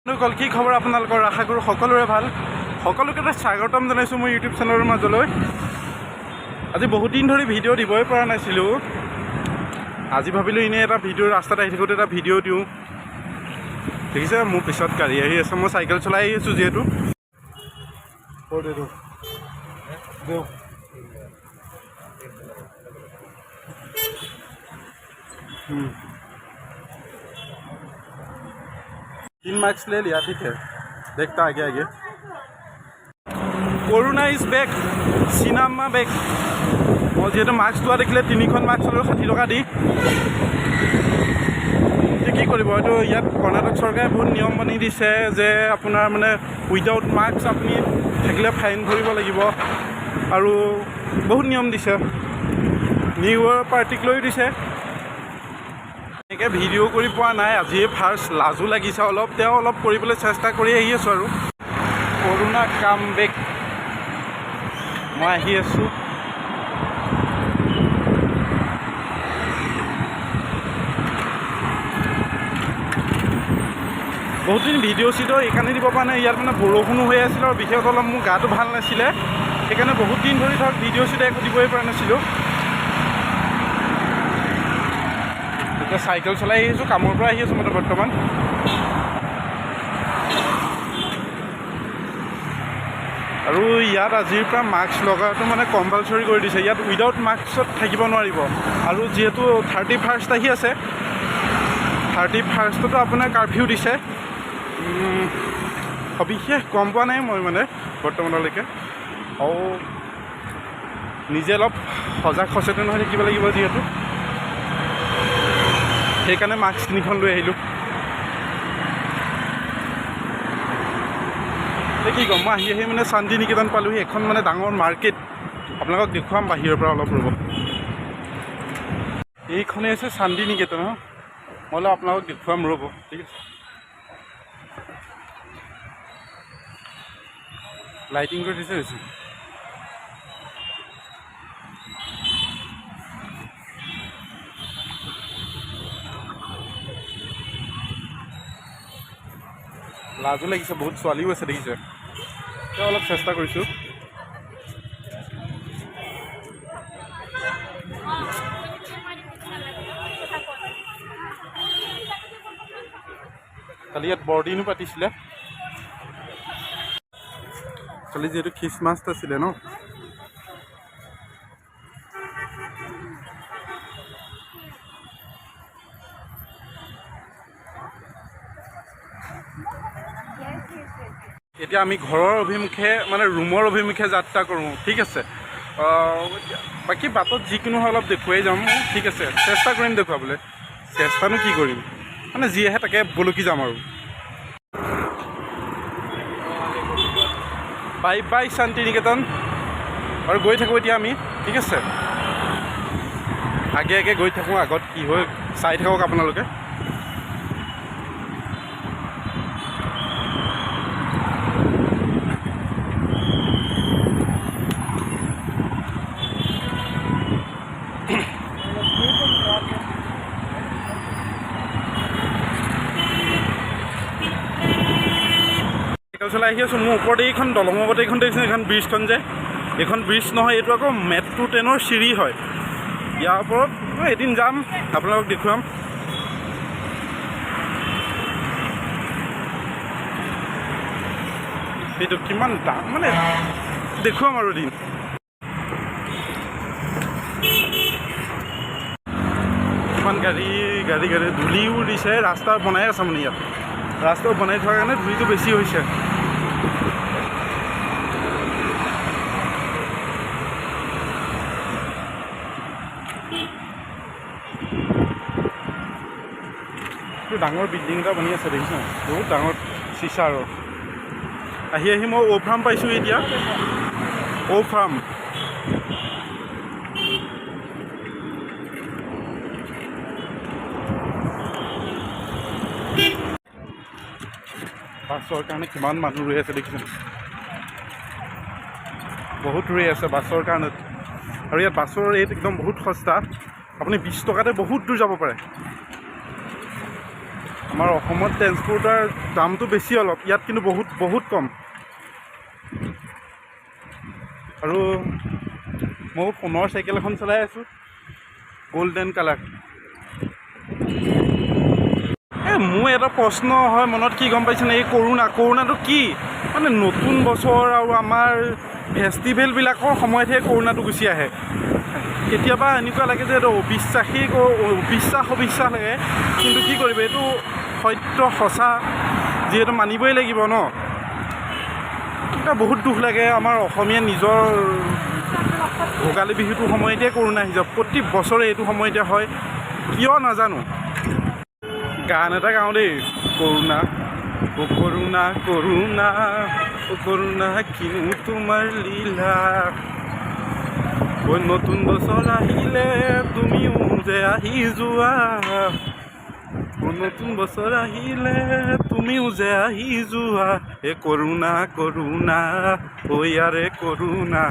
বন্ধুসকল, কি খবৰ আপোনালোকৰ? আশা কৰোঁ সকলোৰে ভাল। সকলোকে স্বাগতম জনাইছোঁ মোৰ ইউটিউব চেনেলৰ মাজলৈ। আজি বহুত দিন ধৰি ভিডিঅ' দিবই পৰা নাছিলোঁ। আজি ভাবিলোঁ এনেই এটা ভিডিঅ', ৰাস্তাত আহি থাকোঁতে এটা ভিডিঅ' দিওঁ। দেখিছে, মোৰ পিছত গাড়ী আহি আছে, মই চাইকেল চলাই আহি আছোঁ যিহেতু। दे दो दो। तीन मार्क्स ले लिया, ठीक है, देखता आगे आगे। Corona is back, cinema back. মই যিহেতু মাস্ক লোৱা দেখিলে, তিনিখন মাস্ক ল'লোঁ 60 টকা দি। এতিয়া কি কৰিব? এইটো ইয়াত কৰ্ণাটক চৰকাৰে বহুত নিয়ম বান্ধি দিছে যে আপোনাৰ মানে উইদাউট মাস্ক আপুনি থাকিলে ফাইন ভৰিব লাগিব আৰু বহুত নিয়ম দিছে। নিউ ইয়েৰ পাৰ্টিক লৈও দিছে। এনেকৈ ভিডিঅ' কৰি পোৱা নাই, আজিয়ে ফাৰ্ষ্ট। লাজো লাগিছে অলপ, তেওঁ অলপ কৰিবলৈ চেষ্টা কৰি আহি আছোঁ। আৰু কৰোণা কাম বেক। মই আহি আছোঁ। বহুত দিন ভিডিঅ' চিডিঅ' এইকাৰণে দিব পৰা নাই, ইয়াত মানে বৰষুণো হৈ আছিল আৰু বিশেষত অলপ মোৰ গাটো ভাল নাছিলে। সেইকাৰণে বহুত দিন ধৰি ধৰক ভিডিঅ' চিডিঅ' একো দিবই পৰা নাছিলোঁ। এতিয়া চাইকেল চলাই আহি আছোঁ, কামৰ পৰা আহি আছোঁ মানে বৰ্তমান। আৰু ইয়াত আজিৰ পৰা মাস্ক লগাটো মানে কম্পালচৰি কৰি দিছে। ইয়াত উইদাউট মাস্কত থাকিব নোৱাৰিব। আৰু যিহেতু 31st আহি আছে, 31ষ্টতো আপোনাৰ কাৰফিউ দিছে। সবিশেষ গম পোৱা নাই মই মানে বৰ্তমানলৈকে। আৰু নিজে অলপ সজাগ সচেতন হৈ থাকিব লাগিব যিহেতু, সেইকাৰণে মাস্ক তিনিখন লৈ আহিলোঁ। এতিয়া কি ক'ম, মই আহি আহি মানে শান্তি নিকেতন পালোহি। এখন মানে ডাঙৰ মাৰ্কেট, আপোনালোকক দেখুৱাম বাহিৰৰ পৰা, অলপ ৰ'ব। এইখনেই হৈছে শান্তি নিকেতন। মই অলপ আপোনালোকক দেখুৱাম, ৰ'ব। ঠিক আছে, লাইটিং কৰি দিছে হৈছে। লাজো লাগিছে, বহুত ছোৱালীও আছে দেখিছে। তেওঁ অলপ চেষ্টা কৰিছোঁ। কালি ইয়াত বৰদিনো পাতিছিলে। কালি যিহেতু খ্ৰীষ্টমাছ আছিলে ন। এতিয়া আমি ঘৰৰ অভিমুখে, মানে ৰুমৰ অভিমুখে যাত্ৰা কৰোঁ। ঠিক আছে, বাকী বাটত যিকোনো হয় অলপ দেখুৱাই যাম। ঠিক আছে, চেষ্টা কৰিম দেখুৱাবলৈ। চেষ্টানো কি কৰিম, মানে যি আহে তাকে বলকি যাম। আৰু বাই বাই শান্তি নিকেতন। আৰু গৈ থাকোঁ এতিয়া আমি। ঠিক আছে, আগে আগে গৈ থাকোঁ, আগত কি হয় চাই থাকক আপোনালোকে। চাইকেল চলাই আহি আছোঁ। মোৰ ওপৰত এইখন দলঙৰ ওপৰত এইখন দেখিছে, এইখন ব্ৰিজখন যে, এইখন ব্ৰিজ নহয়, এইটো আকৌ মেট্ৰ' ট্ৰেইনৰ চিৰি হয়। ইয়াৰ ওপৰত মই এদিন যাম, আপোনালোকক দেখুৱাম। এইটো কিমান দাম মানে দেখুৱাম আৰু এদিন। কিমান গাড়ী গাড়ী গাড়ী, ধূলিও দিছে। ৰাস্তা বনাই আছে, মানে ইয়াত ৰাস্তা বনাই থকাৰ কাৰণে ধূলিটো বেছি হৈছে। এইটো ডাঙৰ বিল্ডিং এটা বনি আছে, দেখিছ, বহুত ডাঙৰ চিচাৰৰ। আহি আহি মই অ' ফাৰ্ম পাইছোঁ এতিয়া, অ' ফাৰ্ম। বাছৰ কাৰণে কিমান মানুহ ৰৈ আছে দেখিছে, বহুত ৰৈ আছে বাছৰ কাৰণে। আৰু ইয়াত বাছৰ ৰেট একদম বহুত সস্তা। আপুনি 20 টকাতে বহুত দূৰ যাব পাৰে। আমাৰ অসমত ট্ৰেন্সপৰ্টাৰ দামটো বেছি অলপ, ইয়াত কিন্তু বহুত বহুত কম। আৰু ময়ো পুনৰ চাইকেল এখন চলাই আছোঁ, গল্ডেন কালাৰ। এই মোৰ এটা প্ৰশ্ন হয় মনত, কি গম পাইছেনে? এই কৰোণা, কৰোণাটো কি মানে? নতুন বছৰ আৰু আমাৰ ফেষ্টিভেলবিলাকৰ সময়তহে কৰোণাটো গুচি আহে। কেতিয়াবা এনেকুৱা লাগে যে এইটো অবিশ্বাসী, অবিশ্বাস অবিশ্বাস লাগে, কিন্তু কি কৰিব, এইটো সত্য সঁচা যিহেতু মানিবই লাগিব ন। কিবা বহুত দুখ লাগে, আমাৰ অসমীয়া নিজৰ ভোগালী বিহুটোৰ সময়তে কৰোণা আহি যাব। প্ৰতি বছৰে এইটো সময়তে হয়, কিয় নাজানো। গান এটা গাওঁ দেই। কৰোণা ও কৰোণা, কৰোণা ও কৰোণা, কিনো তোমাৰ লীলা? ঐ নতুন বছৰ আহিলে তুমিও যে আহি যোৱা, ও নতুন বছৰ আহিলে তুমিও যে আহি যোৱা, এ কৰোণা, কৰোণা, ঐ আৰে কৰোণা।